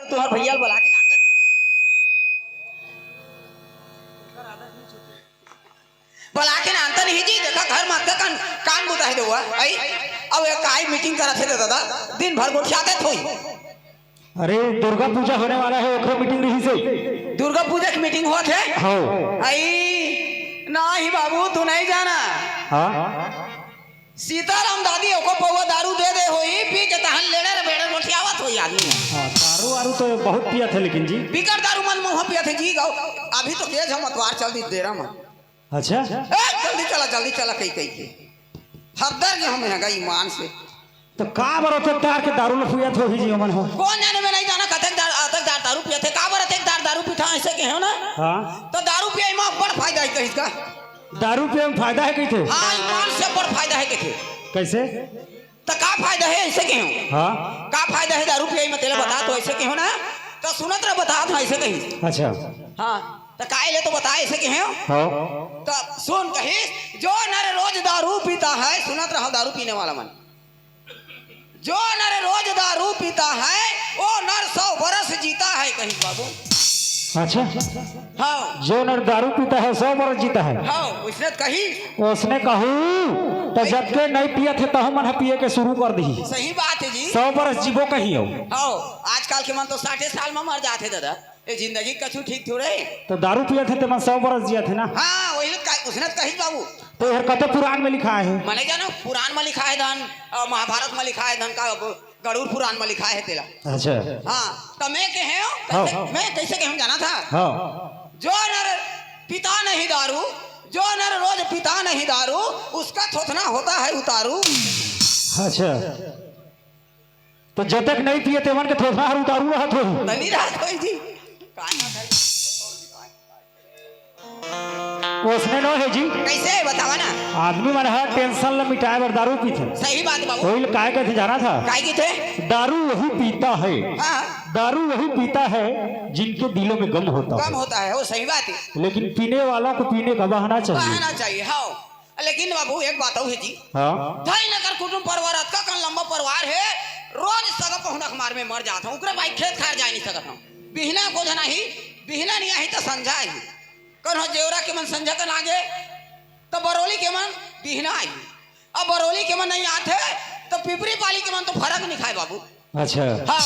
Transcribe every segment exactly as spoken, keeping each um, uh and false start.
तुम्हार भैया ल बला के ना, बला के ना अंत नहीं जी। देखा, घर में अतका कान, कान बुता है देवा, आई। अब ये काई मीटिंग करत हे दादा, दिन भर गोठियाते थोई। अरे, दुर्गा पूजा होने वाला है, ओखर मीटिंग रही से। दुर्गा पूजा की मीटिंग होत है? हाँ। आई, ना ही बाबू, तू नहीं जाना। हाँ? सीताराम दादी ओको पौवा दारू दे दे होई, पी के तहन लेड़े रे बेड़े गोठियावत होई आदमी। हाँ, दारू वारू तो बहुत पियत हे लेकिन जी। बिकट दारू मन मुँह पियत हे जी गौ। अभी तो तेज हम अतवार चल दी देरा मन। अच्छा। ए, जल्दी चला, जल्दी चला, कही, कही के। हरदर के हम यहाँ गई ईमान से। तो का बर अतेक दार के दारू ल पियत होही जी ओमन ह? कौन जाने, मैं नहीं जाना, कतेक दार, अतेक दार दारू पियत हे, का बर अतेक दार दारू पीथा, ऐसे कहे हो ना? हाँ। तो दारू पिए में बड़ फायदा है कहिस का? दारू पिए में फायदा है कहिथे? हाँ, ईमान से बड़ फायदा है कहिथे। कैसे? तो का फायदा है, ऐसे कहे हो? हाँ। का फायदा है दारू पिए में, तेला बता तो, ऐसे कहे हो ना? तो सुनत रह, बता था, ऐसे कही। अच्छा। हाँ, तो काहे ले तो बता, ऐसे कहे हो? हाँ। तो सुन कहिस, जो नर रोज दारू पीता है, सुनत रहो दारू पीने वाला मन, जो नर रोज दारू पीता है, वो नर सौ बरस जीता है, कहिस बाबू। अच्छा। हाँ। जो नर दारू पीता है, सौ बरस जीता है। हाँ, उसने तो कही। उसने कहू, तो जब के नहीं पियत हे, तहु मन ह पिए के शुरू कर दी। सही बात है जी। सौ बरस जीबो कही हो। हाँ, आजकल के मन तो साठे साल में मर जाते दादा। ये जिंदगी कछु ठीक थोड़े। तो दारू पियत हे, ते मन सौ बरस जियत हे ना। हाँ, वही लोग का, उसने तो कही बाबू। तो हर कते पुराण में लिखा है? मने जानो, पुराण में लिखा है धन, अ, महाभारत में लिखा है धन का, गरुड़ पुराण में लिखा है तेला। अच्छा। हाँ, तो मैं कहे हूँ, हाँ। कैसे, मैं कैसे कहूँ जाना था? हाँ। जो नर पीता नहीं दारू, जो नर रोज पीता नहीं दारू, उसका थोथना होता है उतारू। अच्छा, तो जतेक नहीं पिए तेमन के थोथना हर उतारू रहत होही। नहीं रहत होही जी। का ना था? ओसने नो हे जी। कैसे बतावा ना? आदमी मन ह टेंशन ल मिटाए बर दारू पीथे। सही बात बाबू। ओही ल काय कथे जाना था? काय कथे? दारू वही पीता है, हाँ। दारू वही पीता है जिनके दिलों में गम होता गम है। होता है, वो सही बात है। लेकिन पीने वालों को पीने का बहाना चाहिए। बहाना चाहिए, हाँ। लेकिन बाबू एक बात अउ है जी। हाँ। धई नगर कुटुम परिवार, अतका कन लंबा परिवार है, रोज सगा पहुना के मार में मर जात हूँ, ओकरे भाई खेत खार जाए नहीं सकत हूँ। बिहना को जना ही, बिहना नहीं आही तो संझा ही। कौन हो जेवरा के मन संझा कन आगे, तो बरौली के मन बिहना आही। अब बरौली के मन नहीं आते, तो पिपरी पाली के मन तो फरक नहीं खाए बाबू। अच्छा। हाँ,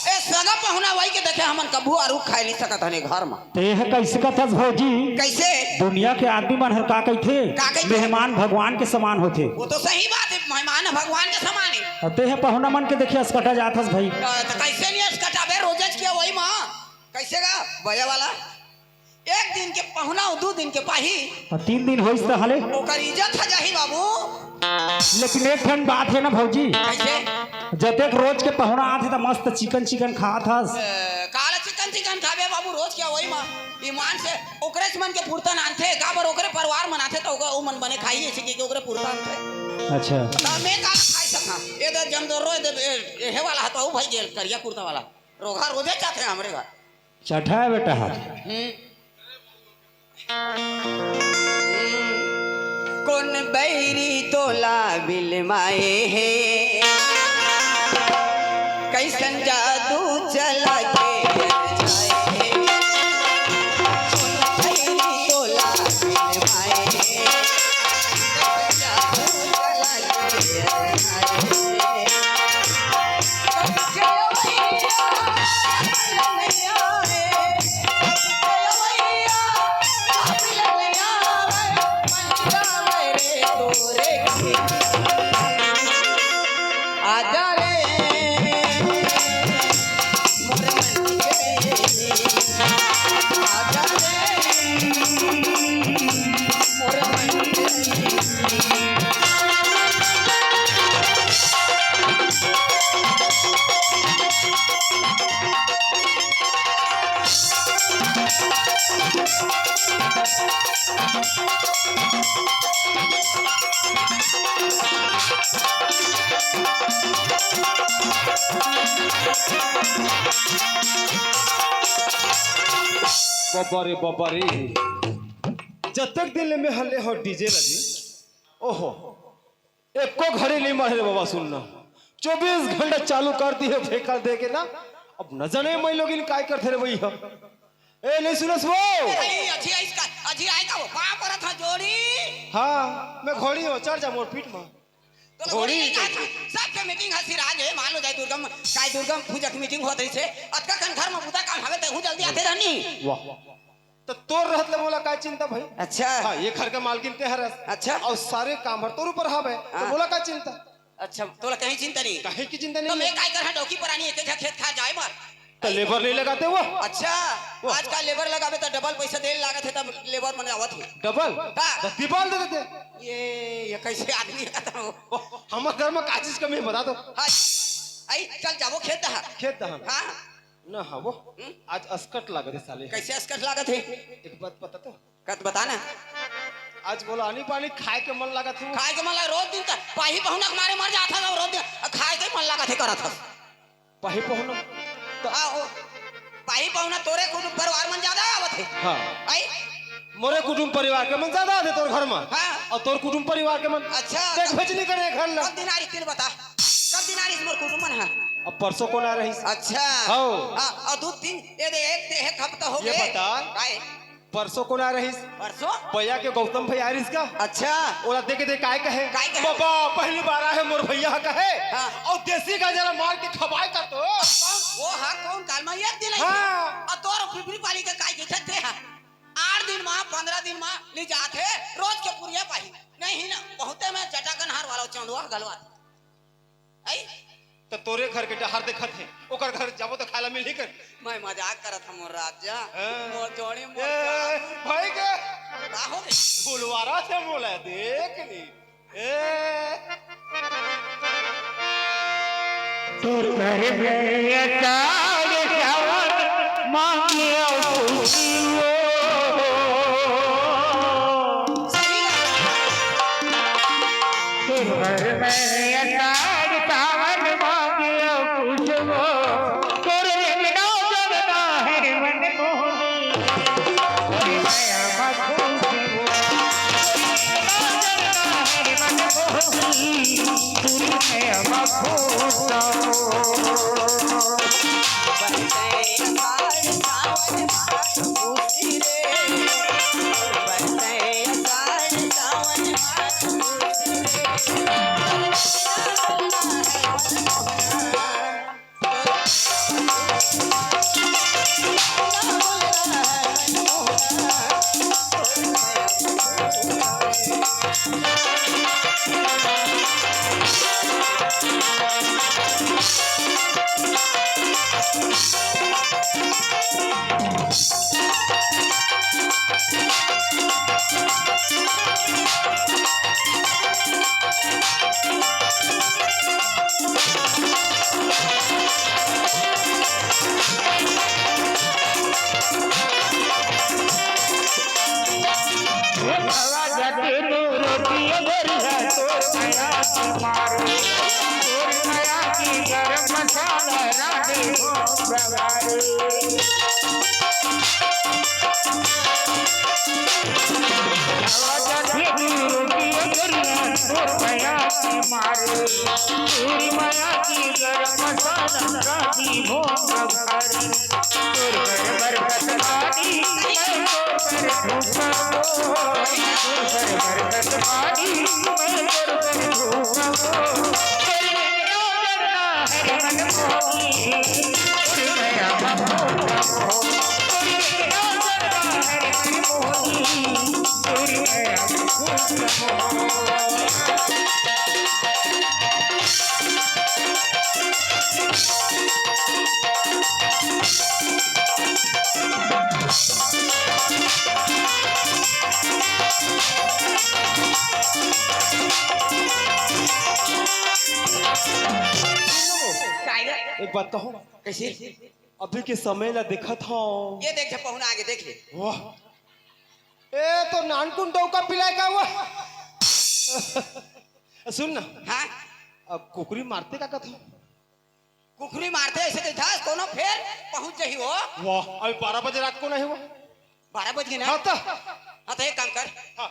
ए सगा पहुना वही के देखे हमन कभू आरू खाए नहीं सकत हने घर में। ते ह कैसे कथस भौजी? कैसे? दुनिया के आदमी मन हर का कहिथे? का कहिथे? मेहमान भगवान के समान होथे। वो तो सही बात है, मेहमान भगवान के समान है। अउ ते ह पहुना मन के देखे असकटा जाथस भाई। अ, तो कैसे नहीं असकटाबे, रोजेच के वही माँ। कैसे गा? बजा वाला। एक दिन के पहुना अउ दू दिन के पाही। आ, तीन दिन होइस त हले। ओकर इज्जत ह जाही बाबू। लेकिन एक ठन बात हे ना भौजी। कैसे? जतेक रोज के पहुना आथे त मस्त चिकन चिकन खात हस। ए, काला चिकन चिकन खाबे बाबू, रोज के वही मा ईमान से ओकरेच मन के पुरतन आनथे, काबर ओकरे परिवार मन आथे त ओकर, ओ मन बने खाही, ऐसे कि ओकरे पुरतन आनथे। अच्छा। त मैं काला खाई सका? ये दे जमदोरो, ये दे, ए, ए, हे वाला ह त, ओ भाई गेल, करिया कुर्ता वाला। रोगहा रोजे जाथे हमरे घर। चढ़ा है बेटा हाथ। हम्म। कोन बैरी तोला बिलमाए हे, कैसन जादू चला के जाए हे। कोन बैरी तोला बिलमाए हे, कैसन जादू चला के जाए हे। बाबा रे, बाबा रे। जतक दिन ले मैं हल्ले हो डीजे लगी, ओहो, एको घड़ी नहीं मरे रे बाबा, सुनना। चौबीस घंटा चालू कर दिए, फेंका दे के ना, अब न जाने मैं लोगिन काय करथे रे भैया। ए, नहीं सुनस वो? ए, अजी आइस का, अजी आय का वो, पाँव परत हँव जोड़ी। हाँ, मैं घोड़ी हँव, चढ़ जा मोर पीठ मा। तो घोड़ी घोड़ी नहीं कहिथे। जात हँव, सबके मीटिंग ह सिराज हे, मान लो जाय दुर्गम, काय दुर्गम पूजा के मीटिंग होत रहिसे, अतका कन घर म बुता काम हवे, तहूँ जल्दी आते रहनी। वाह। त तोर रहत ले मोला काय चिंता भाई? अच्छा। हाँ, ये घर के मालकिन ते हरस। अच्छा। अउ सारे काम हर तोर ऊपर हवे, त हाँ। मोला काय चिंता? अच्छा, तोला कहीं चिंता नहीं? कहीं की चिंता नहीं तो मैं हे। काय करहूँ, डौकी परानी एक एक खेत खार जाय बर। त लेबर नहीं लगाते वो? अच्छा, वो। आजकल लेबर लगाबे त डबल पैसा दे लागत हे, तब लेबर मन आवत हे। डबल? हाँ। त तिरपाल दे देते। ये, ये कैसे आदमी हे बताओ? हमर घर म का चीज कमी हे बता तो। हाँ जी। आई, चल जाबो खेत डहर। खेत डहर। हाँ। ना हाँ वो, हम्म? आज असकट लागत हे साले। कैसे असकट लागत हे? एक बात बता तो। कत बता ना। आज मोला आनी पानी खाय के मन लागत हे वो। खाय के मन लाग, रोज दिन त पाही पहुना के मारे मर जात हस, रोज दिन खाय के मन लागत हे करत हस। पाही पहुना? त आ, ओ, पाही पहुना तोरे कुटुम परिवार मन ज्यादा आवत हे। हाँ। आई? मोरे कुटुम परिवार के मन ज्यादा आथे तोर घर म। हाँ। अउ तोर कुटुम परिवार के मन अच्छा। देख भेज नहीं करे घर ला। कब दिन आ रहिस तेन बता? कब दिन आ रहिस मोर कुटुम मन ह? अब परसों कोन आय रहिस? अच्छा। हौ। हाँ, अउ दू तीन, ये दे, एक दे, एक हफ्ता हो ये गे। बता। काय? परसों कोन आय रहिस? परसों? बइया के गौतम भइया आय रहिस का? अच्छा। ओला देखे दे काय कहे? काय कहे? "बाबा, पहली बार आय हे मोर भइया," कहे। हाँ। "अउ देसी गांजा ला मार के खवाय का तो।" वो हा कौन काल मा एक दिन आइस? हाँ। अउ तोर फिफरी पाली के काय कहिथे हा? आठ दिन मा, पंद्रह दिन मा ले जात हे, रोज के पुरिया पाही। नहीं ना, बहुते में जटाकनहार वाला चंदवा गलवा दे। आई? त तोरे घर के डहर देखत हे, ओकर घर जाबो त खाय ला मिलही कर। मैं मजाक करत हूँ मोर राजा। हाँ। मोर जोड़ी मोर ए, जान। भाई के का हो रे? बुलवारा से बोला देख ली। ए। तोर घर में अषाढ़ सावन मांगियो खुशियो। तोर घर में अषाढ़ सावन मांगियो खुशियो। तोर बिना जगना है मन मोहनी। तोर माया मा खुशियो। काय रे? एक बात कहूँ? कैसे? अभी के समय ला देखत हव। ये देख, जब पहुना आगे देख ले। वाह। ए, तो नानकुन डौका पिलाय का वो? सुन ना। हाँ? अब कुकरी मारते का कथा? कुकरी मारते ऐसे देखा, कोनो फेर पहुंच जाही वो। वाह, अभी बारह बजे रात को नहीं हुआ? बारह बज गए ना? हाँ तो। हाँ तो एक काम कर। हाँ।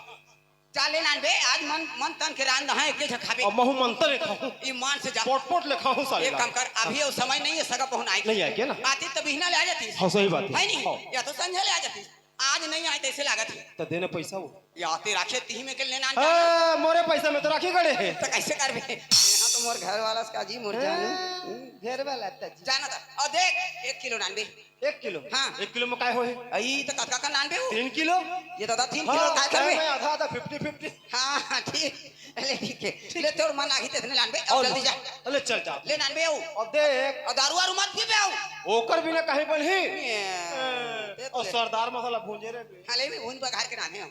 जा ले नानबे, आज मन, मन तन के रांध हे, एके झन खाबे। अब महू मन तन के खाहूं। ईमान से जा। पोट पोट ले खाहूं साले एक ला। काम कर, अभी वो समय नहीं है, सगा पहुना आए। नहीं आए क्या ना? आती तो बिहना ले आ जाती। हाँ, सही बात है। है नहीं? हाँ। या तो संझा ले आ जाती। आज नहीं आए, तैसे लागत है। तो देने पैसा वो। या ते राखे तिही में के लेना आन हाँ, मोरे पैसा में तो राखी गड़े है। तो कैसे करबे? यहाँ तो मोर घर वाला से का जी, मोर जानू। हाँ, घर वाला तो जी। जाना था। और देख, एक किलो नानबे। एक किलो? हाँ। एक किलो में काय होए? अई, तो कतका का नानबे हो? तीन किलो? ये दादा, तीन किलो हाँ, काय करबे? मैं आधा आधा, फिफ्टी फिफ्टी। हाँ, हाँ, ठीक। ले, ठीक है। ले, तोर मन आही तेतने लानबे, अब और जल्दी जा। ले, चल जा। ले नानबे आओ। अब देख। और दारू वारू मत पीबे आओ। ओकर बिना कहीं बनही? ये। ए, देख और ले। सरदार मसाला भूंजे रे। हाँ, ले भी भूंज बघार के नाने हो।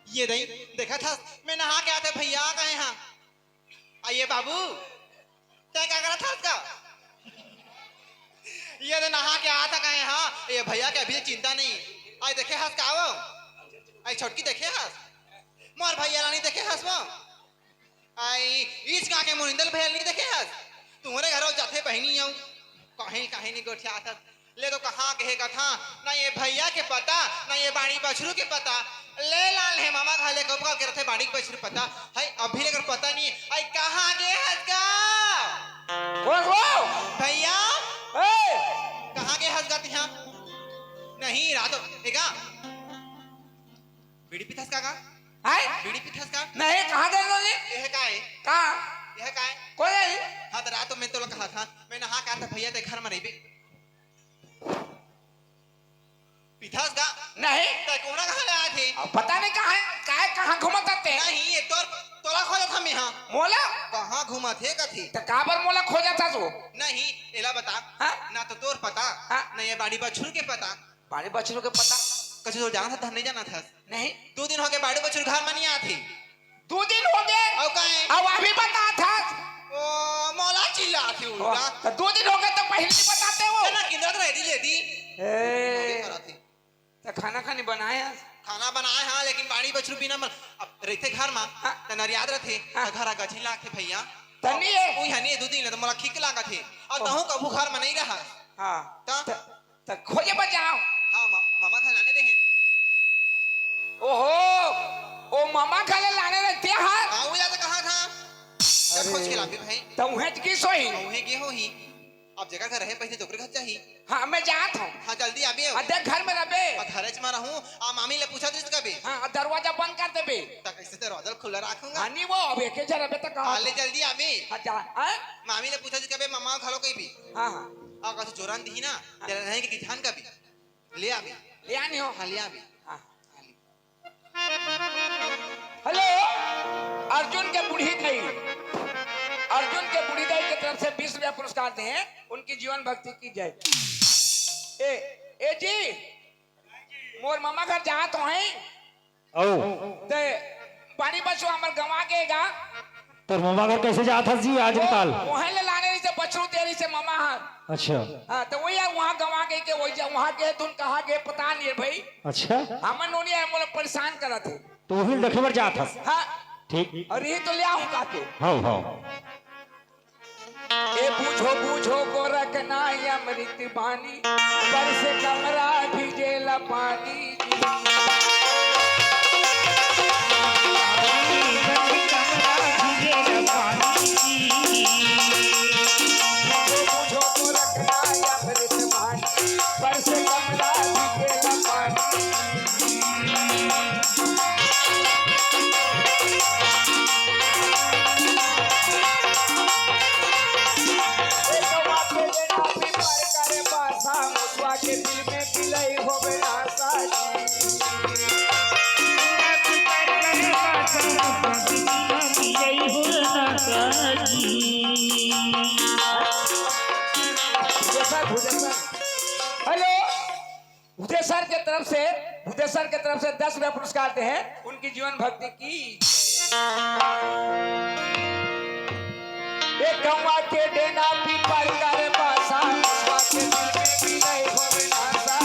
ये दई, देखा था, मैं नहा के आते भैया कहे हाँ। आ ये बाबू, तै का करत हस का? ये दे नहा के आत कहे हाँ, ये भैया के अभी चिंता नहीं। आई देखे हस का वो? आई छोटकी देखे हस? मोर भैया ला नहीं देखे हस वो? आई, इस गाँव के मुनिंदर भैया नहीं देखे हस? तुम्हरे घरों जाथे बहिनी आऊँ। काहे, काहे नहीं गोठियात हस? ले तो कहाँ के हे कथा, ना ये भैया के पता, ना ये बाड़ी बछरू के पता। ले लान हे मामा घर ले कब का के रथे बाड़ी बछरू पता। है, अभी लेकर पता नहीं है। आई, कहाँ गे हस गा? ओ, ओ! भैया? ए! कहाँ गे हस गा तिहाँ? नहीं, रात हो, हे गा? बीड़ी पीथस का का? आय? बीड़ी पीथस का? नहीं, कहाँ गए हो जी? यह का है? कहाँ? यह का है? कोई नहीं। हाँ, तो रात में तो लोग कहा था, मैं नहा के आता भैया ते घर में रहिबे। पीथस का? नहीं। तो कोना कहाँ ले आए थे? अब पता नहीं कहाँ है, काय, कहाँ घूमत आते हैं? नहीं, ये तोर, तोला खोजत हमी हाँ। मोला? कहाँ घूमत हे कथी? तो काबर मोला खोजत हस वो? नहीं, एला बता। हाँ? ना तो तोर पता, हाँ? ना ये बाड़ी बछरू के पता। बाड़ी बछरू के पता? कछु तो जानत हस, नहीं जानत हस? नहीं। दो दिन हो गए, बाड़ी बछरू घर में नहीं आत हे। दो दिन हो गए? अउ काहे? अब अभी बतात हस? ओ, मोला चिल्लात हे ओ, उल्टा। तो दो दिन हो गए तो पहले नहीं बताते हो? ना, किंदत रह दी, ले दी। ए, करत हे। तो खाना खानी बनाए हस? खाना बनाए हाँ, लेकिन बाड़ी बछरू बिना मन, अब रहते घर में, हाँ। तो नरियाद रहते, हाँ। तो घर आ गझिन लागथे भैया। तनी अब है। उही हनी दो दिन ले तो मोला खिक लागत हे। और ओ। तहूँ कभू घर में नहीं रहा। हाँ। तो? त-, त खोजे बर जाओ। हाँ, म-, मामा घर लाने रहे। ओहो, ओ मामा घर ले लाने रहे ते हर? हाँ, वो जाता कहाँ था? क्या अरे। खोज के लाबे भाई? त उहें गे होही। हाँ, उहें गे होही। अब जगह घर रहे, पहले तो ओकरे घर जाही। हाँ, मैं जात हूँ। हाँ, जल्दी आबे। हाँ, देख घर में रहबे। हाँ, घरे च में रहूँ। आ, मामी ले पूछत रहिस कबे। हाँ, दरवाजा बंद कर देबे। त कैसे दरवाजा खुला रखूंगा? हाँ, नहीं वो, अब एके जन रहबे त कहाँ? हाँ, ले जल्दी आबे। हाँ, जा। हाँ? मामी ले पूछत रहिस कबे, मामा घलो कहिबे। हाँ, हाँ। आ, कछु जोरन दिही ना, हाँ। तेला नहीं के ध्यान कबे। ले आबे। ले आनी हो। हाँ, ले आबे। हाँ, हाँ, ले। हेलो, अर्जुन के बूढ़ी दाई, अर्जुन के बूढ़ी दाई के तरफ से बीस रुपया पुरस्कार दे हैं, उनकी जीवन भक्ति की जय। ए, ए जी, मोर मामा घर जात हो हैं? अउ? ते बाड़ी बछरू हमर गंवा गे गा। तोर मामा घर कैसे जात हस जी आज निकाल? ओहे ले लाने रहिसे बछरू दे रहिसे मामा हर। अच्छा। हाँ, तो वही है, वहाँ गंवा गे के वही जा, वहाँ गे तुम कहाँ गे पता नहीं है भाई। अच्छा। हमन नोनी है, मोला परेशान करत हे। तो वही देखे बर जात हस। हाँ। ठीक। और यही तो ले आऊँ का के। हाँ, हाँ। ए बूझो, बूझो गोरख नाई अमृत बानी, बरसे कमरा भीजेला पानी जी। बरसे कमरा भीजेला पानी जी। बूझो, बूझो गोरख नाई अमृत बानी, बरसे कमरा भीजेला पानी जी। तरफ से, भूतेश्वर के तरफ से दस रुपया पुरस्कार दे हैं, उनकी जीवन भक्ति की। एक गौवा के डेना पीपर कर बासा, विश्वा के दिल में भी नहीं होवे नासा।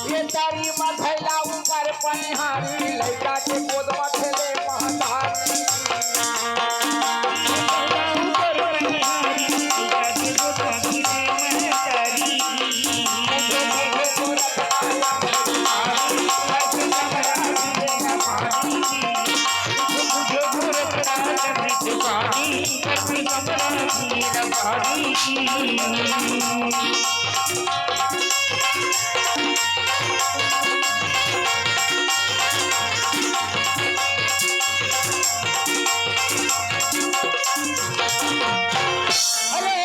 ये तारी मा थैला ऊपर पनिहारी, लइका के गोद म खेले महतारी। अरे,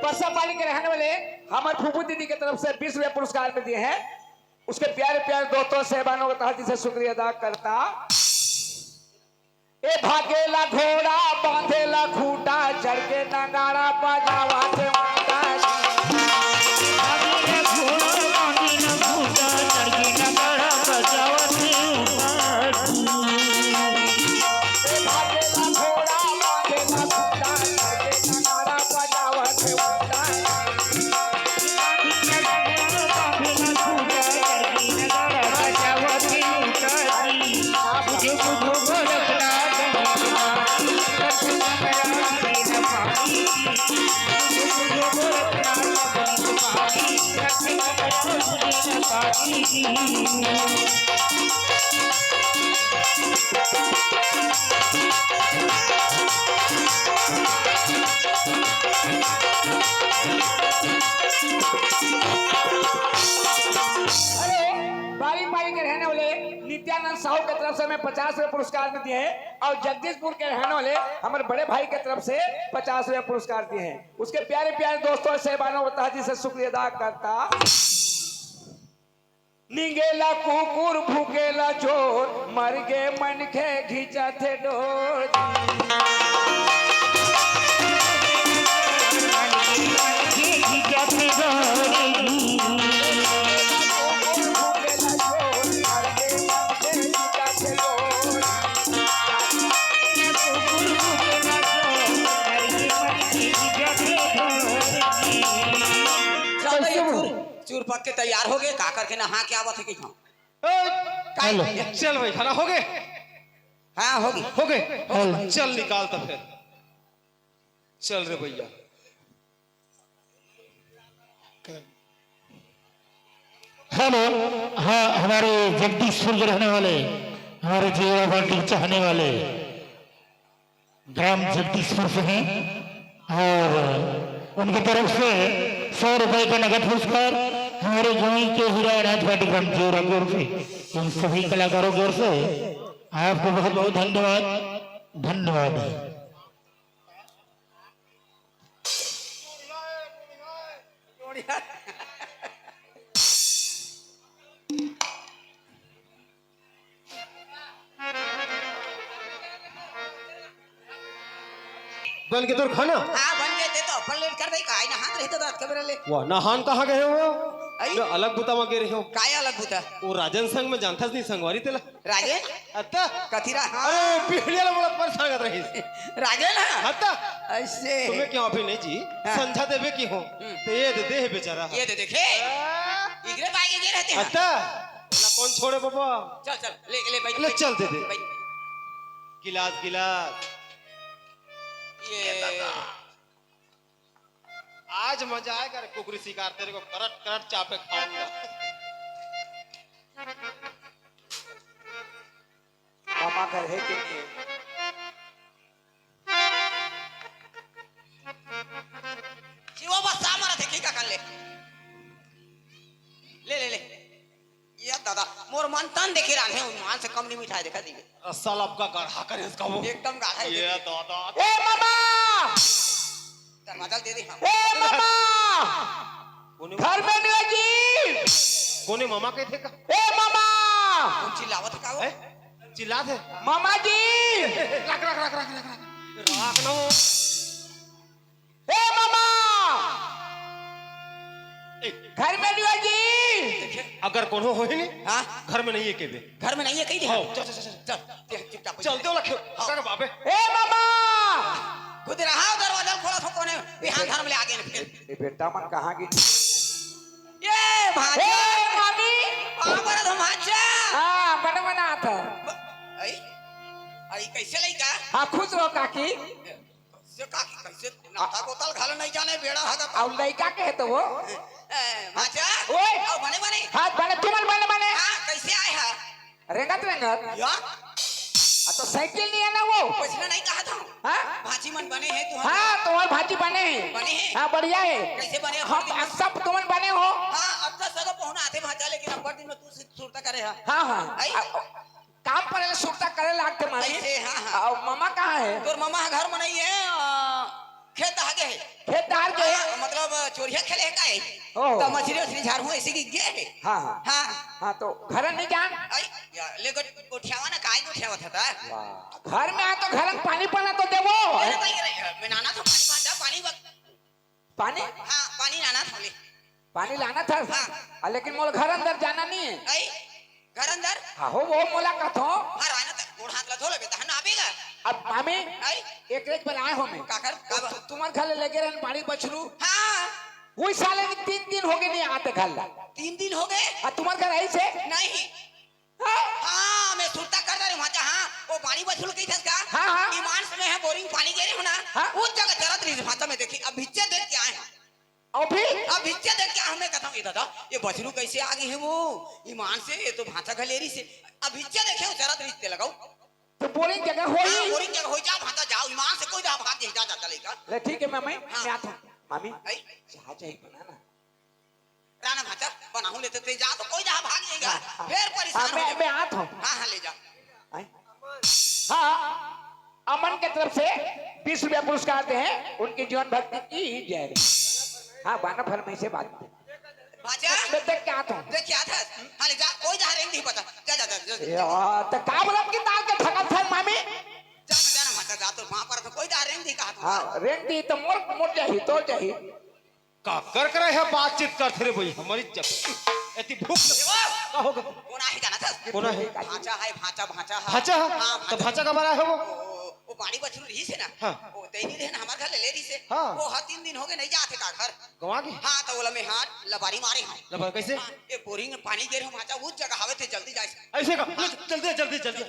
परसा पाली के रहने वाले हमर फूफू दीदी के तरफ से बीस रुपया पुरस्कार में दिए हैं। उसके प्यारे प्यारे दोस्तों, साहबानों का तहे दिल से शुक्रिया अदा करता। ए भागेला घोड़ा, बांधेला खूंटा, चढ़ के नगाड़ा बजावा थे मुंडा। भागेला घोड़ा, बांधेला खूंटा, चढ़ के नगाड़ा बजावा थे मुंडा। ए भागेला घोड़ा, बांधेला खूंटा, चढ़ के नगाड़ा बजावा थे मुंडा। अरे, बारी पाली के रहने वाले नित्यानंद साहू के तरफ से हमें पचास रुपये पुरस्कार में दिए हैं और जगदीशपुर के रहने वाले हमारे बड़े भाई के तरफ से पचास रुपये पुरस्कार दिए हैं। उसके प्यारे प्यारे दोस्तों, साहबानों का तहे दिल से शुक्रिया अदा करता। निंगेला कुकुर भूकेला चोर, मर गे मनखे घिंचथे डोर। चल रे, चूर, चूर पक के तैयार हो गे, का करके नहा के आवत हे कि हम? ए, काई हेलो। भैया? चल भाई, खाना हो गे? हाँ, हो गे। हो गे? हेलो। चल निकाल तो फिर। चल रे भैया। हेलो, हाँ, हमारे जगदीशपुर के रहने वाले, हमारे जीवा पार्टी के चाहने वाले ग्राम जगदीशपुर से हैं और उनकी तरफ से सौ रुपए का नगद पुरस्कार हमारे गांव के हीरा अनाज पार्टी ग्राम जीवरा की ओर से इन सभी कलाकारों की ओर से आपको बहुत बहुत धन्यवाद। धन्यवाद। बन के तोर खाना? हाँ, बन गे, ते तो अपन लेट कर दे, काय नहात रही तो रात के बेरा ले। वाह, नहान कहाँ गए हो? आई? मैं अलग बुता में गए रहे हो। काय अलग बुता? वो राजन संग में जानथस नहीं, संगवारी तेला। राजन? अत्ता? कथी रा-, हाँ। अरे, पिहड़िया ला बड़ा परेशान कर रही। राजन, हाँ? अत्ता? ऐसे। तुम्हें क्यों अभी नहीं जी? हाँ। संझा देवे की हो? हम्म। तो ये दे दे है बेचारा। ये दे देखे। आ? इगरे पाए के रहते हैं। अत्ता? बोला, कौन छोड़े बाबा? चल, चल, ले, ले, बैठ, ले, बैठ, चल दे दे। बैठ। गिलास, गिलास। ये दादा। आज मजा आएगा रे कुकरी शिकार, तेरे को करट करट चापे खाऊंगा। का कर हे के नहीं? जीवा बस सामर देखी का कर ले। ले, ले, ले। ये दादा, मोर मन तन देखे रांधे, मान से कम नहीं मिठाई देखा दीजिए। साला आपका गढ़ा करे इसका वो। एकदम गाढ़ा है ये देखिए। दादा। ए मामा! दरवाजा दे दे हम। ए मामा! कोने घर में नहीं है जी। कोने मामा के थे का? ए मामा! कौन चिल्लावत है का वो? हैं? चिल्लात है? मामा जी! रख, रख, रख, रख, रख, रख। रख ना वो। ए मामा! ए। घर में नहीं है जी। अगर कोनो होही नहीं, हाँ? घर में नहीं है केबे। घर में नहीं है कही दे। हाँ, चल, चल, चल, चल। चल, चल, चुपचाप हो चल जा। दे ओला खेल। हाँ। कर बाबे। ए मामा! खुद रहा दरवाजा खोला तो कोने बिहान धर्म ले आगे न फिर। ए बेटा मन कहाँ गे? ए भांचा। ए मामी! बाबर तो भांचा। हाँ, बड़ मनात है। आई? आई कैसे लइका? हाँ, खुश रहो काकी। से का की कैसे नाता गोताल घाल नहीं जाने बेड़ा हगा। अउ लइका के हे तो वो? ए, भांचा? ओए! अउ बने बने? हाँ, बने, तुमन बने बने? हाँ, कैसे आए हा? रेंगत रेंगत। या? आ तो साइकिल नहीं है ना वो? कुछ ना नहीं कहा था। हाँ? भांची मन बने हैं तू हाँ? हाँ, तुम्हार भांची बने हैं। बने हैं? हाँ, बढ़िया है। कैसे बने हैं? हम, हम सब तुमन बने हो? हाँ, अब तो सगो पहुना आते भांचा, लेकिन अब दिन में तू से सुरता करे हा। हाँ, हाँ। आई? आ, काम पड़े ले सुरता करे लागते मामी। ऐसे, हाँ, हाँ। अउ मामा कहाँ है? तोर मामा घर में नहीं है, आ, खेत दहा गे है। खेत दहा गे है? हाँ, मतलब चोरिया खेले है का है? ओहो। तो मछली उछली झाड़ू ऐसे की गे है। हाँ, हाँ। हाँ। हाँ, तो घर नहीं जान? आई, या, ले गोठ-, गोठियावा ना, काय गोठियावा था ता? वाह, घर में आ तो घर में पानी पाना तो देवो। अरे भाई, अरे, मैं नाना था पानी भांचा, पानी बक- पानी? हाँ, पानी लाना था ले। पानी लाना था? हाँ। आ, लेकिन मोला घर अंदर जाना नहीं है। आई? घर अंदर? हाँ, हो, वो मोला कथो। हाँ, रहना था, गोड़ हाथ ला धो लेबे, तहन आबेगा। अब मामी, आई? एक रेत पर आए हो मैं। काकर? तो काबर? तु-, तुम्हार घर ले लगे रहन बाड़ी बछरू। हाँ। वही साले ने तीन दिन हो गए नहीं आते घर ला। तीन दिन हो गए? हाँ, तुम्हार घर आई से? नहीं। हाँ। हाँ, मैं सुरता कर रहे भांचा, हाँ, वो पानी बछुल कही था का? हाँ, हाँ। ईमान से मैं है बोरिंग पानी गे रहे हो ना, हाँ। उस जगह चरत रही भांचा मैं देखी, अब भिच्चे देख के आए हैं। अभी? अब भिच्चे देख के हमें कहता हूँ, "ये दादा, ये बछरू कैसे आ गई है वो? ईमान से, ये तो भांचा घलेरी से।" अब भिच्चे देखे हो चरत रही ते लगाओ। तो बोरिंग जगह हो हाँ, ही। बोरिंग जगह हो जा, भांचा जाओ, ईमान से कोई दहा भाग नहीं जा, जा, चलेगा। ले ठीक है, मैं, मैं, हाँ। मैं आता हूँ। मामी, आई? चाह चाहिए बना ना। राना भांचा, बनाहूं लेते ते जा तो कोई जहां भाग जाएगा, हाँ, हाँ। फिर परेशान हाँ, हो मैं, जाएगा। मैं आता हूँ। हाँ, हाँ, ले जा। आए? हाँ, अमन के तरफ से बीस रुपया पुरस्कार दे हैं, उनके जीवन भक्ति की जय। हाँ, बाना फरमाइश से बात। भांचा, मैं देख के आता हूँ। देख के आता है? हाँ, ले जा, कोई जहां रेंग नहीं पता। जा, जा, जा, जा, जा। यार, तो का बोला कि ताल के ठगत था, मामी? जा ना, जा ना, भांचा, जा तो वहां पर तो कोई जहां रेंग नहीं कहा था। हाँ, रेंग दी तो मोर, मोर जाही, तो जाही। का कर करे है बातचीत करथे रे भाई, हमारी इज्जत। एती भूख से का होगा? कोन आहे जाना था? कोन आहे? भांचा है, भांचा, भांचा है। भांचा है? हाँ, तो भांचा। भांचा का बारा है वो? वो, वो, वो पानी बछरू रही से ना? हाँ। वो तेनी रहे ना, हमारे घर ले, ले रही से। हाँ। वो हाँ, तीन दिन हो गए, नहीं जाते का घर। गवा गए? हाँ, तो बोला मैं हाँ, लबारी मारे हाँ। लबारी कैसे? हाँ, ये बोरिंग में पानी गिर हम आजा, उस जगह हवे थे, जल्दी जाए। ऐसे का? ले, जल्दी, जल्दी, जल्दी, जल्दी।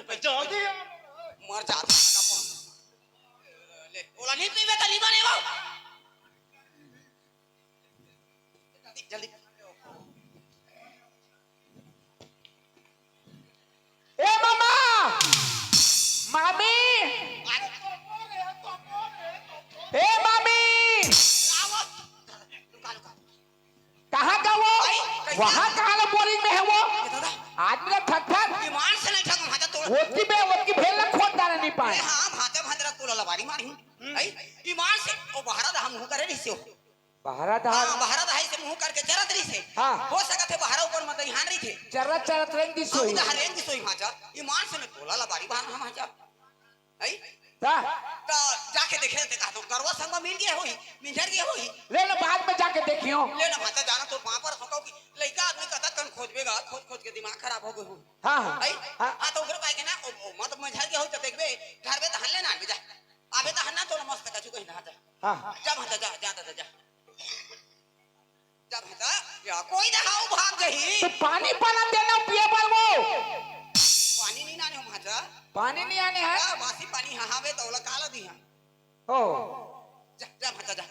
मर जाता है। ले, बोला नहीं पीवे तो नहीं बने वो। जल्दी, जल्दी। ए मामा, मामी, ए मामी, कहाँ का वो? वहाँ कहाँ ला बोरिंग में है वो? आदमी ला ठग ठग। ईमान से नहीं ठग, भांचा तोड़। ओतकी बे, ओतकी भेल ला खोद डाले नहीं पाए। हाँ, भांचा भांचा तोला लबारी मारी हूँ। ईमान से, ओ बहरा दा हम मुँह करे नहीं से। बहरा दहा। हाँ, बहरा दहा से मुँह करके जरत रही से। हाँ। हो सकत है बहरा ऊपर में दहियान रही थे। चरत चरत रेंग दी सोई। हाँ, उधर रेंग दी सोई भांचा। ईमान से मैं तोला लबारी बहान हम भांचा। आई? ता? तो जाके देखे ते कहा तो करवा संग मिल गए होई, मिंझर गए होई। ले ना, बाद में जाके देखियो। ले ना भांचा, जाना तो वहाँ पर सोको कि लइका आदमी कतक कन खोजबेगा, खोज खोज के दिमाग खराब हो गए हो। हाँ, हाँ। आई? हाँ। हाँ, तो उधर पाए के ना, ओ, ओ, मत मिंझर गए हो तो देखबे, घर में तो हल्ले ना आबे जा। आबे तो हन्ना तो मस्त कछु कहीं ना था। हाँ। जा भांचा, जा, जा, जा, जा। जब है तो, या कोई ना हाउ भाग गई। तो पानी पाना देना पिए बर वो। पानी नहीं आने हो भांचा। पानी नहीं आने है? या बासी पानी हाँ, हाँ, वे तो ओला काला दी हम। ओ। जा, जा भांचा, जा।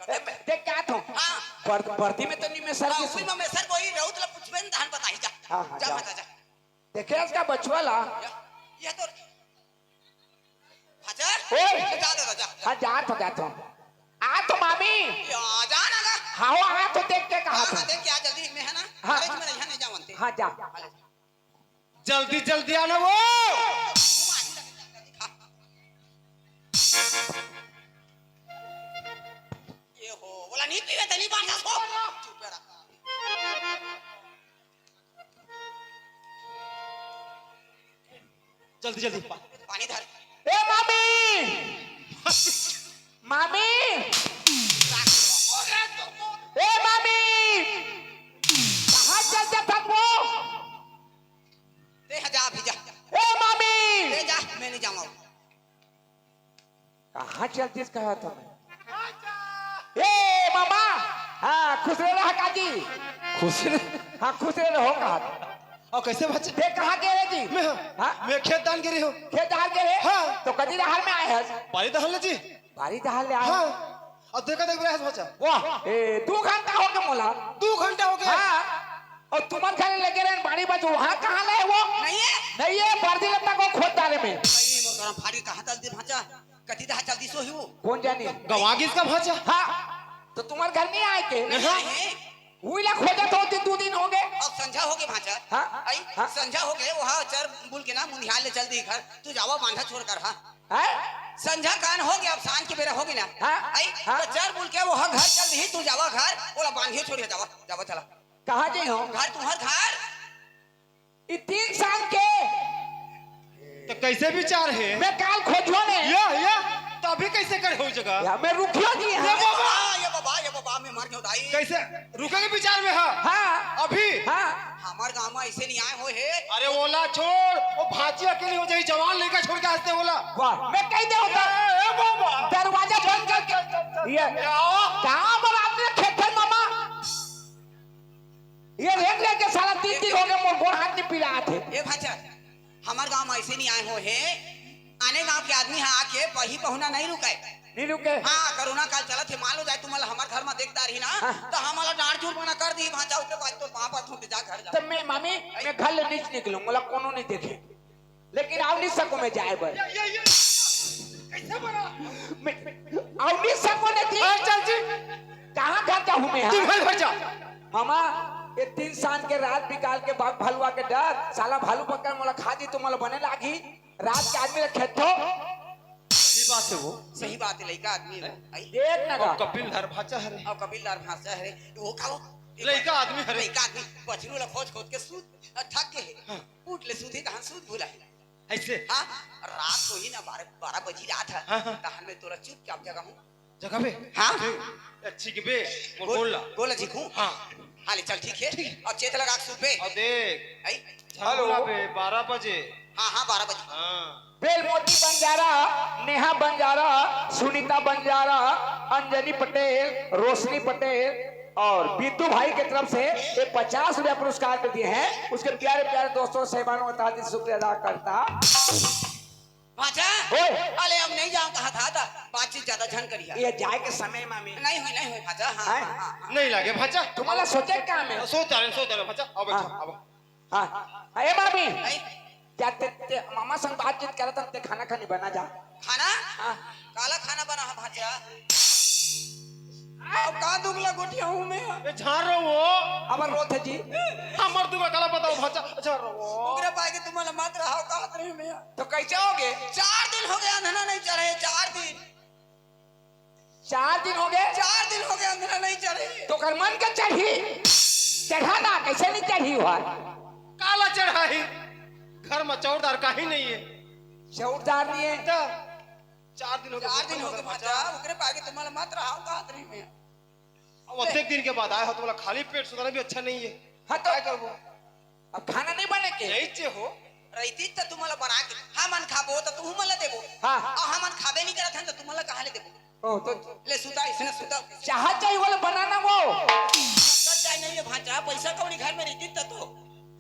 कदम पे। देख क्या था? हाँ। बर-, बर्ती में तो नहीं मैं सर हाँ, की उसी सुन। में मैं सर को ही रहूँ, तो पूछबे न, धान बताई, जा। हाँ, हाँ, जा जा। भांचा, जा। देखे इसका बचवा ला। या, ये तो ओए। जा, जा, जा, जा। हाँ, जात हो, जात हो। आ तो मामी। या, जा ना गा। हाँ, हो, आ तो देख के कहा हाँ, था। हाँ, देख के आ जल्दी, मैं है ना। हाँ, कॉलेज हाँ। में रहिया नहीं जावन ते। हाँ, जा। जल्दी, जल्दी आना वो। ये हो, बोला नहीं पीवे, तेरी बात है, सो। चुप रहा। जल्दी, जल्दी। पानी धर। ए मामी! मामी! ए मामी! कहाँ चल जाता वो? ते जा अभी जा। ए मामी! ते जा, मैं नहीं जाऊंगा। कहाँ चलतीस कहा था मैं? ए मामा! हाँ, खुश रहे रहा काजी। खुश रहे? हाँ, खुश रहे रहो कहा था। और कैसे बच्चे? ते कहाँ गे रहे जी? मैं, हाँ? मैं खेत दान गे रहे हो। खेत दान गे रहे? हाँ। तो कदी डहर में आए हैं? बारी दहल जी। बारी दहल ले आए? हाँ। और देखा देख रहे हैं बच्चा। वाह, ए, दो घंटा हो गया मोला। दो घंटा हो गया? हाँ। और तुम्हारे घर लगे रहे बाड़ी बचो, वहाँ कहाँ ले वो? नहीं है। नहीं है, बर्दी लगता को खोद डाले में। भाई, वो गरम फाड़ी कहाँ डाल दे भांचा? कति दा जल्दी सो ही वो। कौन जानी? गवा गिस का भांचा। हाँ, तो तुम्हारे घर नहीं आए के? नहीं आए हैं। उइला खोजत होती दो दिन हो गए। अब संझा हो गए भांचा। हाँ, आई? हाँ। संझा हो गए, वहाँ चर बुल के ना मुनिहाल ले चल दी घर। तू जावा बांधा छोड़ कर, हाँ। हैं? संझा कान हो गया, अब सांझ के बेरा हो गई ना। हाँ, आई? हाँ। तो चर बुल के वहाँ घर चल दी, तू जावा घर, ओला बांधियो छोड़ के जावा, जावा चला। कहाँ जाई हो? घर तुम्हार घर। ई तीन साल के तो कैसे विचार है? मैं काल खोजो ने। या, या, तो अभी कैसे कर हो जगह? या, मैं रुकियो जी ये हाँ। बाबा, ये बाबा, ये बाबा, मैं मर गयो दाई। कैसे? रुके के विचार में है? हाँ। अभी? हाँ। हमार गांव में ऐसे नहीं आए हो हे। अरे ओला छोड़, वो भांची अकेली हो जाई, जवान लइका छोड़ के हंसते ओला। वाह, मैं कह दे होता। ए, ए बाबा। दरवाजा बंद करके। ये क्या? कहाँ पर आपने खेतन मामा? ये रेंग रेंग के साला तीन दिन हो गए, मोर गोड़ हाथ नहीं पिला थे। ए भांचा, हमार गांव में ऐसे नहीं आए हो हे। आने गांव के आदमी हा आके पही पहुना नहीं रुकाए। नहीं रुके। हाँ, कोरोना काल चलत हे, मान लो जाए तुम्हारा हमार घर में देखता रही ना, हाँ। तो हमारा डांट चूर बना कर दी भांचा, उसके बाद तो पाँव पर थूक जा घर जा। तो मैं मामी, मैं घर ले नीचे निकलूं, मोला कोनो नहीं देखे। लेकिन आव नहीं सको मैं जाए बर। ये, ये, ये, कैसे बना? मैं, आव नहीं सको ने जी। हाँ, चल जी। कहाँ घर जाहूँ मैं, हाँ? तू घर भर जा। मामा, ये तीन सांझ के रात बिकाल के बाघ भलुआ के डर, साला भालू पकड़ मोला खा जी, तो मोला बने लागी। रात के आदमी ला खेतो। सही बात है वो। सही बात है, लइका आदमी है। आई? देख ना और गा। कपिल धर भाचा हरे। और कपिल धर भाचा हरे। वो का वो? लइका आदमी हरे। लइका आदमी। बछरू ला खोज खोज के सूत, थक के। हाँ। उठ ले सूती, तहन सूत भुला है। ऐसे? हाँ, रात को ही ना बारह, बारह बजी रात है। हाँ, हाँ। तहन मैं तोरा चुपचाप जगाहूँ। जगाबे? हाँ। ठीक। अच्छी के बे, मोर गोल, गोल ला। गोल जी को? हाँ। हाँ, ले चल, ठीक है। ठीक। और चेत लगा के सूत बे। और देख। आई? हेलो। बे, बारह बजे। हाँ, हाँ, बारह बजे। हाँ। बेलमोती बंजारा, नेहा बंजारा, सुनीता बंजारा, अंजनी पटेल, रोशनी पटेल, और बीतू भाई के तरफ से ये पचास रुपया पुरस्कार भी दिए हैं। उसके प्यारे प्यारे दोस्तों, साहिबानों का तहे दिल से शुक्रिया अदा करता। भांचा, ओए। अरे हम नहीं जाओ कहा था, था। बातचीत ज्यादा झन करिया। ये जाए के समय मामी। नहीं हुई, नहीं हुई भांचा, हाँ, हैं? हाँ, हाँ, हाँ। नहीं लागे भांचा। तुम्हारा सोचे काम है? सोच रहे, सोच रहे भांचा। आओ बैठो, हाँ। आओ। हाँ, हाँ, ए मामी। आई? जा ते, ते मामा संग बातचीत करत हन, ते खाना खानी बना जा। खाना? हाँ। काला खाना बना है भांचा? अब का दुगला गोठिया हूँ मैं? ए, झार रहो वो। हमर रोत है जी। हमर दुगला काला बताओ भांचा, झार रहो वो। ओकरे पाए के तुम्हारा मत रहा, का हाथ रही मैं? तो कैसे हो गए? चार दिन हो गए, अंधना नहीं चढ़े, चार दिन। चार दिन हो गए? चार दिन हो गए, अंधना नहीं चढ़ी। तो ओकर मन के चढ़ी, चढ़ा ना, कैसे नहीं चढ़ी हुआ? काला चढ़ा ही, घर में चौरदार का ही नहीं है। चौरदार नहीं है? तो चार दिन हो गए, चार दिन हो गए, भूखा मर भांचा, रहा। ओकरे पागे तुम्हारा मत रहा, का हाथ रही मैं। अब अतेक दिन के बाद आए हो, तुम्हारा खाली पेट सुताना भी अच्छा नहीं है। हाँ, तो क्या करबो? अब खाना नहीं बने के? यही चे हो। रहिती त तुमला बना के हमन खाबो त तुहू मन ला देबो। हाँ। अउ हमन खाबे नहीं करत हन त तुमला कहाँ ले देबो? ओ, तो ले सुता, इसने सुता। चाहा चाहिए वाला बनाना वो। कर चाहे नहीं है भांचा, पैसा कौड़ी घर में रहिती त तो।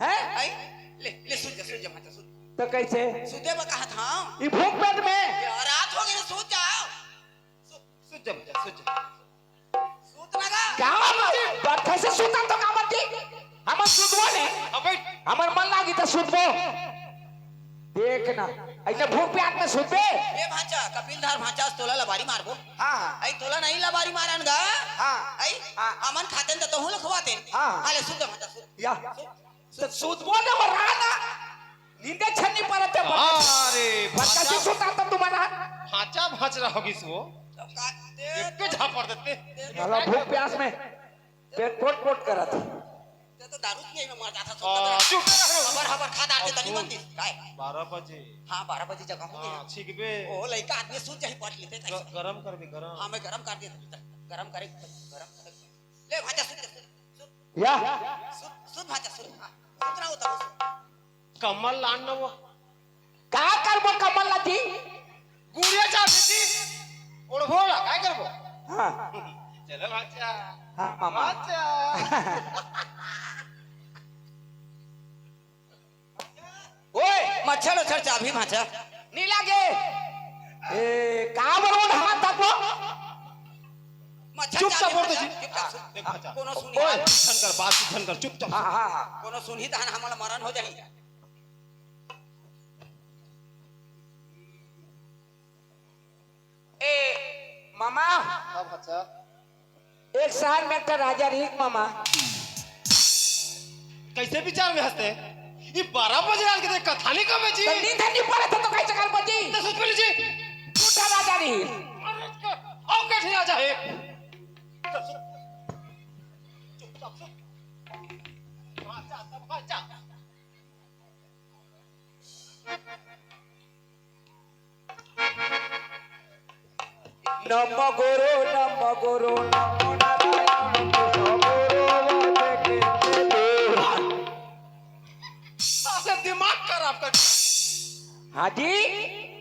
हैं? आई? ले, ले सुत जा, सुत जा भांचा, सुत। तो कैसे? सुते में कहा था। ये भूख पेट में। ये रात हो गई, सुत जाओ। सु-, सुत जा भांचा, सुत जा। सूत लगा। का बात? बरथे से सूतन तो का बात जी? हमर सुतबो ने। अब बैठ। हमर मन लागी त सुतबो। देख ना, अइसे भूख प्यास में सुतबे। ए भांचा, कपिल धार भांचा, तोला लबारी मारबो। हाँ, हाँ। अई तोला नहीं लबारी मारन गा। हाँ। अई हाँ। हमन खातेन त तोहू ल खवातेन। हाँ। हाले सुत जा भांचा, सुत। या। सुत, सुत। तो सुतबो ना, वो रहा ना। नींदे छन्नी परत है। अरे, बच्चा भांचा। से सुता था तुम्हारा। भांचा भांच रहा होगी सो। का दे एक पे झापड़ देते। साला भूख प्यास में पेट पोट पोट करत हे। ते तो दारू पिए में मर जाता, आ, सोचता चुप रह। हबर हबर खा डालते तनी मन दिस। काय? बारह बजे। हाँ, बारह बजे जगह हो हाँ, गया। ठीक बे। ओ, लइका आदमी सूत जाही, पट लेते ग-, कैसे? गरम कर बे, गरम। हाँ, मैं गरम कर दिया। गरम करे, गरम करे। ले, भांचा, सूत जा, सूत, सूत। या। सूत, सूत, भांचा, सूत। हाँ, सूत रहा हो तब, सूत। कम्बल लान न वो। का करबो कम्बल ला जी? गुड़िया जा बेटी। ओढ़बो ला, काय करबो? हाँ। चलो भांचा। हाँ, मामा। भांचा। ओए, मच्छर उच्छर चाबही भांचा। नी लागे। ए, का बरोड हाथ तक वो? मच्छर चुपचाप चाबही ओढ़ दे भांचा, जी। चुपचाप सुन। देख भांचा। कोनो सुनी ओए। बात झन कर, बात झन कर, चुपचाप हाँ, सुन। हाँ, हाँ। कोनो सुनही तहन हमला मरण हो जाही। ए, मामा। हाँ, भांचा। एक शहर में एक ठा राजा रहिस, मामा। कैसे विचार में हंसते? ये बारह बजे रात के देख कथा नहीं कबे जी? तो नींद नहीं पड़े थे तो कैसे कर बजी? तो सुत पहले जी। झूठा राजा रहिस। अरे, इसका, आओ कैसे राजा है? चुप, चुप, चुप। भांचा, भांचा। नम गुरु, नम गुरु, नम नारायण, नम गुरु, वाजे के दे। साले दिमाग खराब कर दिया। हाँ जी,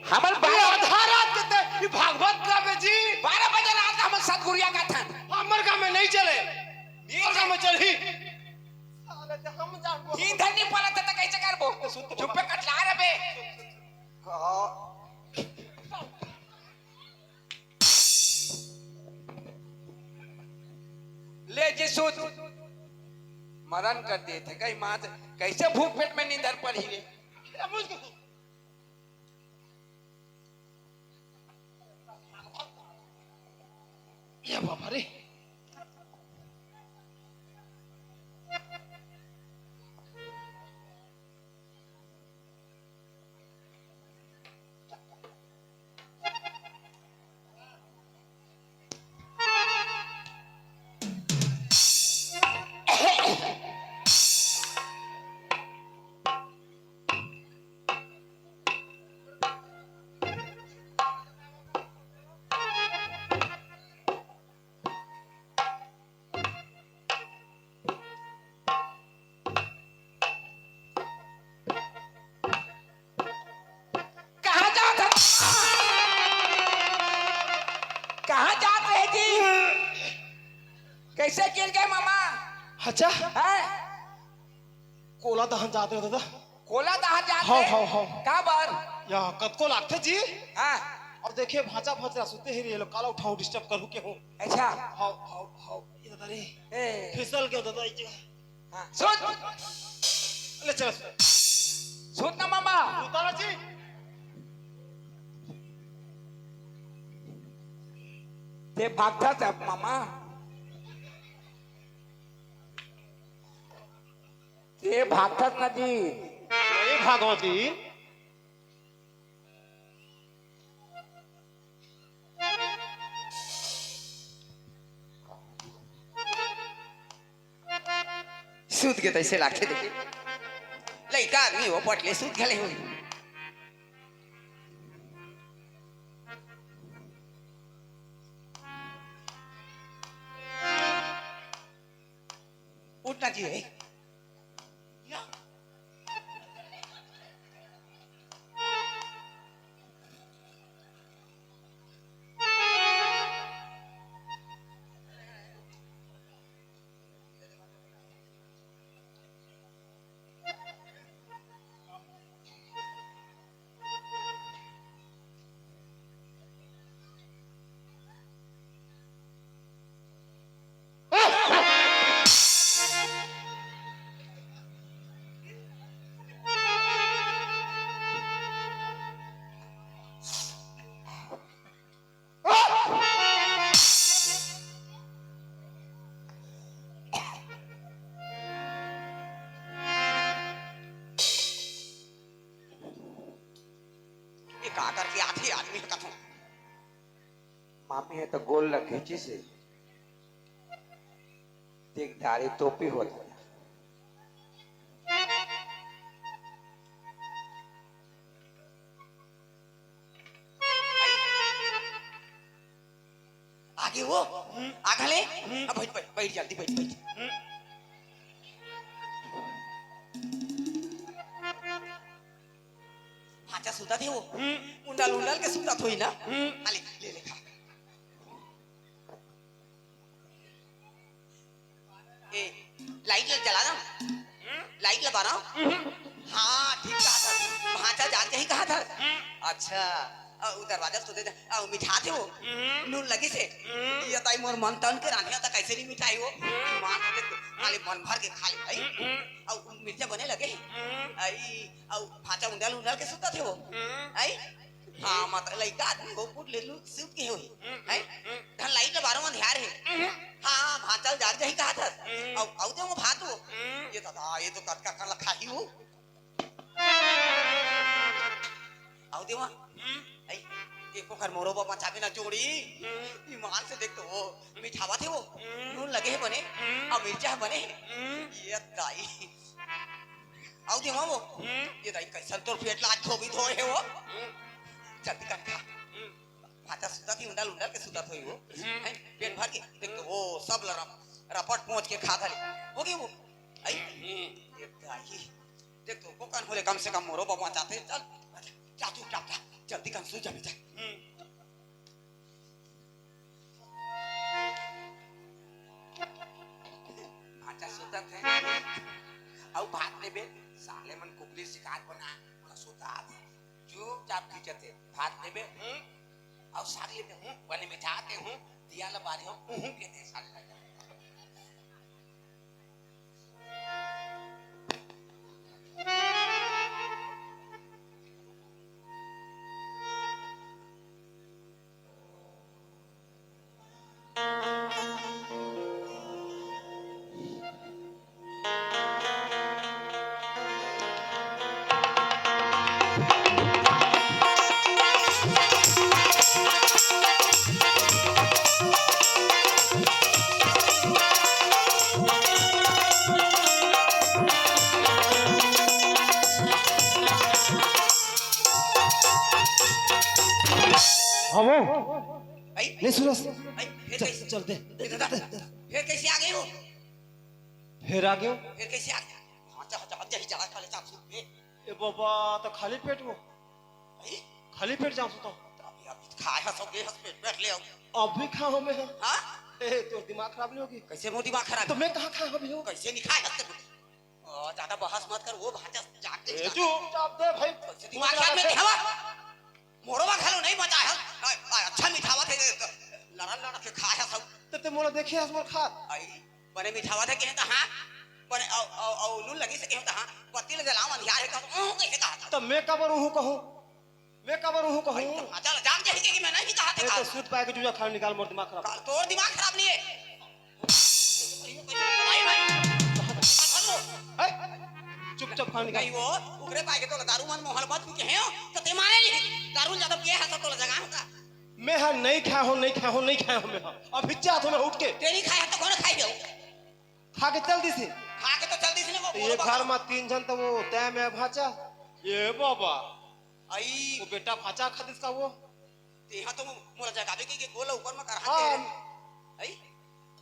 हमर अरे बारह आधा रात के ते, ये भागवत गावे जी। बारह बजे रात हमर सतगुरिया का थन। हमर गाँव में नहीं चले, हमर गाँव में चलही। साले ते हम जान को नींद नहीं पड़त त कैसे करबो? चुप्पे कटला रे बे। ले जी सुत, मरण कर देथे। कहीं माँ से कैसे भूख पेट में नींदर पड़ी रे? ये बाबा रे। कहाँ जात हस? कहाँ जात रहे जी? कैसे गिर गए मामा? अच्छा। हैं? कोला दहन जात रहे दादा। कोला दहन जात हव, रहे? हव, हव। का बर? या, कतको लागथे जी। हाँ। अउ देखे, भांचा भचरा सुते हे रे, ये लोग काला उठाऊं, disturb करूं के हूँ। अच्छा। हव, हव, हव, ये दादा रे। ए। फिसल के दादा, ये जगह। हाँ, सुत। ले चल, सुत। सुत ना मामा। उतारा जी। ते भागथस अब मामा। ते भागथस ना जी। नहीं भागो जी। सूत के तैसे लागथे देखे। लइका आदमी हो, पटले सूत घले होही। उठना जी है। ये आदमी ह कथों। मामी ह तो गोल ल खींचिस हे। देख दाढ़ी टोपी होत हे। आगे वो, हम्म। आगे ले। हम्म। अब बैठ, बैठ, बैठ, जल्दी बैठ, बैठ। हम्म। भांचा सुतत हे वो। हम्म। उंडल, उंडल के सुतत होही ना। हम्म। आ ले, ले, ले, खा। ए, लाइट ल जला ना। हम्म? लाइट ल बारा। हम्म। हाँ, ठीक कहा था। भांचा जाग जाही कहा था। हम्म। अच्छा, अ, वो दरवाजा तो दे दे। अ, मिठाथे वो। हम्म। नून लगिस हे। हम्म। ये ताई मोर मन तन के रांधे त कैसे नहीं मिठाही वो। हम्म। मार दे तो। खाली मन भर के खा ले भाई। हम्म, हम्म। अउ मिर्चा बने लगे हे। हम्म। आई, अउ भांचा उंडल उंडल के सुतत हे वो। हम्म। आई? हाँ, मतलब लइका आदमी हो, फुट ले लू, सूत के होही। हम्म, हैं? हम्म। धन लाइट ल बारो अंधियार हे। हम्म। हाँ, भांचा ल जाग जाही कहा था। हम्म। अउ, अउ दे वो भात वो। हम्म। ये दादा, ये तो कतका कन ल खाही वो। अउ दे वो। हम्म। आई, एको घर मोरो बाबा चाबी ना जोड़ी। हम्म। ईमान से देख तो वो, मिठावत हे वो। हम्म। नून लगे हे बने, हम्म। अउ मिर्चा हे बने। हम्म। ये दाई। अउ दे वो। हम्म। ये दाई कैसन तोर पेट ला आज धोबी धोए हे वो। हम्म। जल्दी कर खा। हम्म। भांचा सुतत ही उंडल उंडल के सुतत होही वो। हम्म। हैं? पेट भर के। देख तो वो सब ल रप-, रपट पहुंच के खा घले। हो गई वो। आई? हम्म। ये दाई। देख तो को कन होले कम से कम मोरो बाबा चाहते। चल, जा तू, जा, जा। जल्दी कन सो जा बेटा। हम्म। भांचा सुतत हे। अउ भात लेबे, साले मन कुकरी शिकार बना, ओला सुतात हे। चुपचाप खींचत हे। भात लेबे, हूँ, अउ साग लेबे, हूँ, बने मिठाथे, हूँ, दिया ल बारे हो, उहूँ के दे साले लगा। हवो। आई? नहीं सुनस। आई, फिर चल, कैसे? चल दे। ए, दादा, दे, दे। फिर कैसे आ गए हो? फिर आ गए हो? फिर कैसे आ गए? हाँ, जा, जा, जा, जा, खा ले, जा, सूत में। ए बाबा, तो खाली पेट वो। आई? खाली पेट जाऊँ तो। अभी, अभी खाए हस, सब गए हस, पेट, पेट ले आओ। अभी खाए हों मैं। हाँ? ए, तोर दिमाग खराब नहीं होगे? कैसे मोर दिमाग खराब? तो मैं कहाँ खाए हों अभी हो? कैसे नहीं खाए हस? ओ, ज्यादा बहस मत कर, वो भांचा जाग के ए, जा। चुपचाप दे भाई। कैसे दिमाग खराब में हवा? मोरो बा घलो नहीं बचा है। आ, आ, अच्छा मिठावत हे, लड़ा लड़ा के खाए हस सब। तो ते मोला देखे हस मोर खात। आई, बने मिठावत हे कहे त हाँ, बने अउ, अउ, अउ नून लगिस हे कहे त हाँ, बत्ती ल जलाओ अंधियार हे कहे त ऊँ कइसे कहा था? तो मैं काबर ऊँ कहूँ? मैं काबर ऊँ कहूँ? आई, तो भांचा ल जान जाही कि मैं नहीं कहा था ए, तो काल। सूत पाए के जूजा खाल निकाल, मोर दिमाग खराब। काल तोर दिमाग खराब नहीं है। ए, चुपचाप खाना निकाल। नहीं वो, उगरे पाए के तोला दारू मन मोहल मत पी के हैं, तो ते माने नहीं। दारू ज्यादा पिए है तो तोला जगा होता। मैं हा नहीं खाए हों, नहीं खाए हों, नहीं खाए हों मैं हा। अभी जात हों मैं उठ के। ते नहीं खाए है तो कौन खाई हो? खा के चल दिस हे। खा के तो चल दिस ने वो, ये बोलो घर बाबा। में तीन झन तो वो तय में भांचा। ये बाबा। आई। वो बेटा भांचा खा दिस का वो। तेहा तो मो-, मोला जगाबे के, के गोल ऊपर में करहा हाँ। के रे। आई?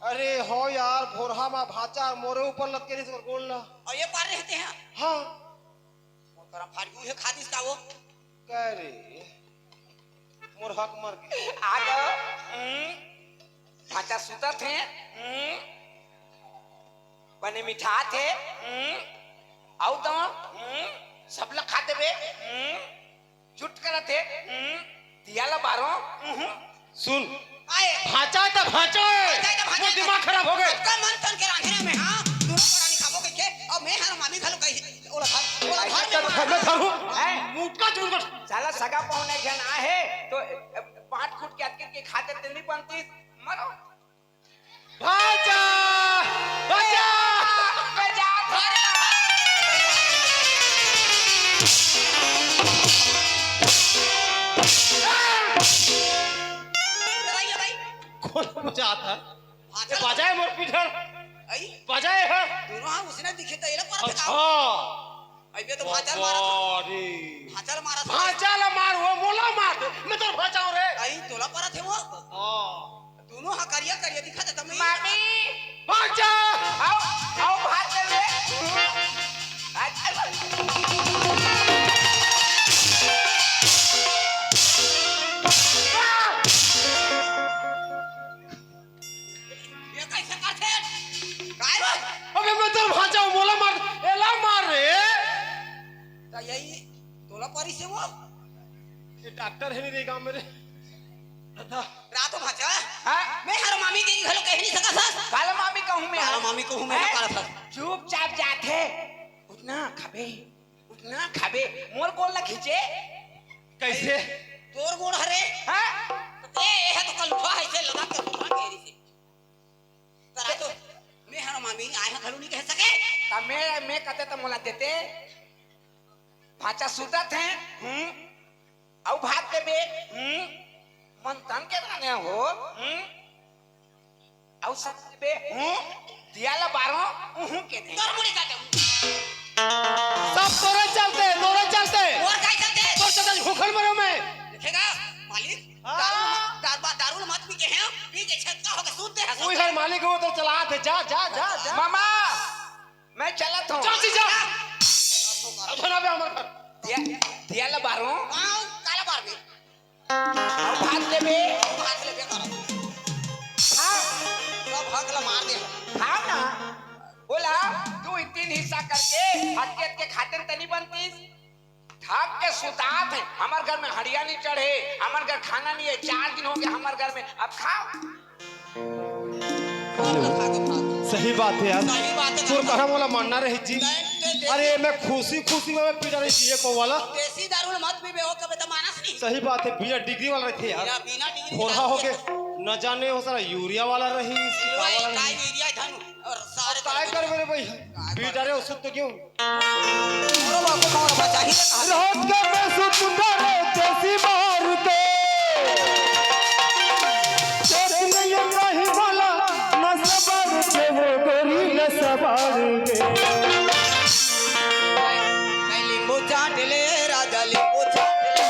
अरे हो यार, भोरहा मा भांचा मोरे ऊपर लटके रहिस ओकर गोल ला। अउ ये पार रहते हैं? हाँ। मोर करम फाड़ गई, उहे खा दिस का वो? का रे, मोर हक मर गई। आ गयो। हम्म। भांचा सुतत हे। हम्म। बने मिठात हे। हम्म। अउ तो, हम्म। सब ल खा देबे। हम्म। चुट करत हे। हम्म। दिया ल बारो। हम्म। सुन। आए। भांचा त भांचा हे। भांचा त भांचा मोर हे। दिमाग खराब हो गए। सबका मन तन के रांधे में, हाँ, दोनों परानी खाबो कहिके, अउ मैं हर मामी घलो कही, ओला धर, ओला धर ऐसा ले तो मार। धर, धर, धर। हैं? मुटका चुन कर। साला सगा पहुना झन आहे, तो, ए, ए, बांट कूट के अतके के खाते ते नहीं बनती, मरो। भांचा! भांचा! भांचा! कोन बजात हे? भांचा ये बजाए मोर पीठ हर। आई? बजाए हे। दोनों हाथ उसने दिखे त एला परत हे का? अच्छा। अबे तो भांचा ल मारत हे। अरे। भांचा ल मारत हे। भांचा ल मार, वो मोला मार दे। मैं तोर भांचा हूँ रे। आई, तोला परत हे वो? हाँ। दोनों हा करिया करिया दिखत हे तमे। मामी। भांचा। आओ, आओ भांचा ले। भांचा। ये कैसे करथे? काय रे? अबे मैं तो भांचा हूँ, मोला मार, एला मार रे। त यही तोला परिस हे वो? ये डॉक्टर हे नहीं रे गांव में रे। दादा। रातो भांचा? हाँ? मैं हर मामी के घलो कह नहीं सकत हस। काला मामी कहूँ मैं, काला हाँ? मामी कहूँ मैं, हैं? काला था। चुपचाप जाथे। उठना खाबे, उठना खाबे। मोर गोड़ ला खींचे। कैसे? तोर गोड़ हरे? हाँ? ए, ए, तो कल उठा है, इसे लगा के सुता के इसे। तरा तो मैं हर मामी आए हैं घलो नहीं कह सके। त मैं, मैं कहते त मोला देते। भांचा सुतत हे, हम्म? अउ भात देबे, हम्म? मन तन के दाने हो, हम्म? अउ सब देबे, हम्म? दिया ला बारो, उहू के दे। तोर मुड़ी का दे। सब तोरे चलते, तोरे चलते। और काय चलते? तोरे चलते भूखल मरो मैं। देखेगा, मालिक, हाँ। दारू, दारू, दारू मत पी के हैं, पी के छटका होके सूत दे, हंस उही के। हर मालिक हो तो चला दे, जा, जा, जा, जा। मामा, मैं चलत हूँ। जा, जा, जा। अब ना बे हमर घर। दिया, दिया ला बारो। हाँ, काला बार में। अउ भात लेबे। भात लेबे करो। हाँ। सब हक ला मार दे। हाँ ना। बोला, दू तीन हिस्सा करके हटके हटके खाते तनी बनतीस। थक के सुतात हे। हमर घर में हड़िया नहीं चढ़े, हमर घर खाना नहीं है, चार दिन हो गए हमर घर में। अब खाओ। सही बात है यार। सही बात है। तोर कहा मोला मानना रही जी। अरे मैं खुशी खुशी में पी डारे जी, ये को वाला। देसी दारू मत पीबे, हो कबे त मानस नहीं। सही बात है, बिना डिग्री वाला रहिथे यार। बिना, बिना डिग्री थोड़ा वाला हो के न जाने हो सारा यूरिया वाला रही, यूरिया वाला रही। यूरिया धनु। और सारे काय करबे रे भाई? पी डारे हो सुत तो क्यों? रात के मैं सुत डारे देसी मार के। तेरे नहीं नहीं वाला नशा बार के वो गोरी नशा बार के। नींबू चाट ले राजा, नींबू चाट ले।